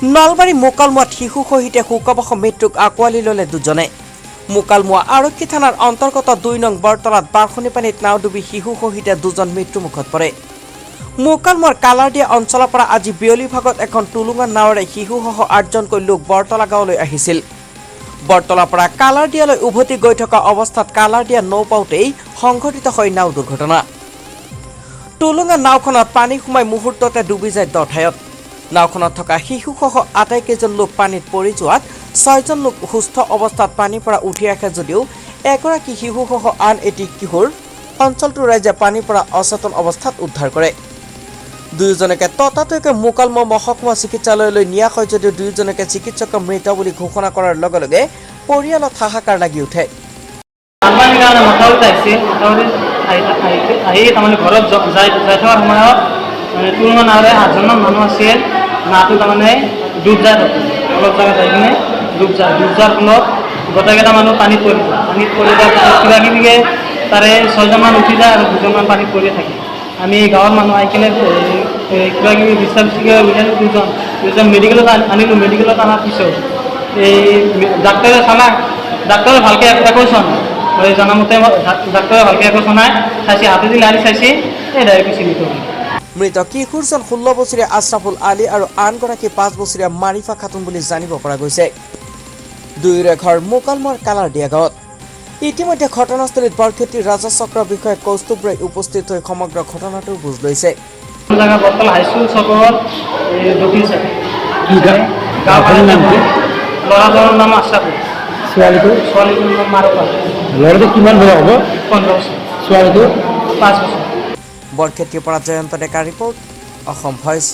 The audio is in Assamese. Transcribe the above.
নলবাৰী মুকালমুৱাত শিশু সহিতে শোকাবহ মৃত্যুক আঁকোৱালি ল'লে দুজনে। মুকালমুৱা আৰক্ষী থানাৰ অন্তৰ্গত 2 নং বৰতলাত বাঢ়নী পানীত নাও ডুবি শিশু সহিতে দুজন মৃত্যুমুখত পৰে। মুকালমুৱাৰ কালাৰদিয়া অঞ্চলৰ পৰা আজি বিয়লি ভাগত এখন টুলুঙা নাৱেৰে শিশুসহ আঠজনকৈ লোক বৰতলা গাঁৱলৈ আহিছিল। বৰতলাৰ পৰা কালাৰদিয়ালৈ উভতি গৈ থকা অৱস্থাত কালাৰদিয়া নৌ পাওঁতেই সংঘটিত হয় নাও দুৰ্ঘটনা। টুলুঙা নাওখনত পানী সোমাই মুহূৰ্ততে ডুবি যায় দ ঠাইত। নাওখনত থকা শিশুসহ আটাইকেইজন লোক পানীত পৰি যোৱাত ছয়জন লোক সুস্থ অৱস্থাত পানীৰ পৰা উঠি আহে যদিও এগৰাকী শিশুসহ আন এটি কিশোৰ অঞ্চলটোৰ ৰাইজে পানীৰ পৰা অচেতন অৱস্থাত উদ্ধাৰ কৰে। দুয়োজনকে ততাতৈয়াকৈ মুকালমুৱা মহকুমা চিকিৎসালয়লৈ নিয়া হয় যদিও দুয়োজনকে চিকিৎসকে মৃত বুলি ঘোষণা কৰাৰ লগে লগে পৰিয়ালত হাহাকাৰ লাগি উঠে। বানপানীৰ কাৰণে মথাউৰিত আহিছে। মথাউৰিত আহি আহি আহি তাৰমানে ঘৰত যাই যাই থকাৰ সময়ত মানে টুলুঙা নাৱেৰে আঠজনমান মানুহ আছিল। নাৱটো তাৰমানে ডুব যায়। তাতে অলপ জেগা যাই কিনে ডুব যায়। ডুব যোৱাৰ ফলত গোটেইকেইটা মানুহ পানীত পৰি যায়। পানীত পৰি যোৱাৰ পিছত কিবা কিবিকে তাৰে ছয়জনমান উঠি যায় আৰু দুজনমান পানীত পৰি থাকে। আমি গাঁৱৰ মানুহ আহি কিনে এই কিবা কিবি বিচাৰ বিচাৰিকৈ উলিয়ালোঁ। দুজন দুজন মেডিকেলত আনিলোঁ। মেডিকেলত অনাৰ পিছত এই ডাক্তৰে চালা, ডাক্তৰে ভালকৈ একো চোৱা নাই। মই জনামতে ডাক্তৰে ভালকৈ একো চোৱা নাই। চাইছে, হাতেদি লাৰি চাইছে, এই ডাইৰেক্ট কৈছে মৃত বুলি। মৃত কিশোৰজন 16 বছৰীয়া আশ্ৰাফুল আলী আৰু আনগৰাকী 5 বছৰীয়া মাৰিফা খাতুন বুলি জানিব পৰা গৈছে। দুয়োৰে ঘৰ মুকালমুৱাৰ কালাৰদিয়া গাঁৱত। ইতিমধ্যে ঘটনাস্থলীত বৰক্ষেত্ৰীৰ ৰাজহ চক্ৰ বিষয়া কৌস্তুভ ৰায় উপস্থিত হৈ সমগ্ৰ ঘটনাটোৰ বুজ লৈছে। জেগা বৰতলা হাইস্কুল চকৰ এই দক্ষিণ চাইডে। কি গাঁও? গাঁওখনৰ নাম কি? ল'ৰাজনৰ নাম আশ্ৰাফুল। ছোৱালীটো? ছোৱালীজনীৰ নাম মাৰফা। ল'ৰাটো কিমান বয়স হ'ব? 15 বছৰ। ছোৱালীটো? 5 বছৰ। বৰক্ষেত্ৰীৰ পৰা জয়ন্ত ডেকাৰ ৰিপৰ্ট, অসম ভইচ।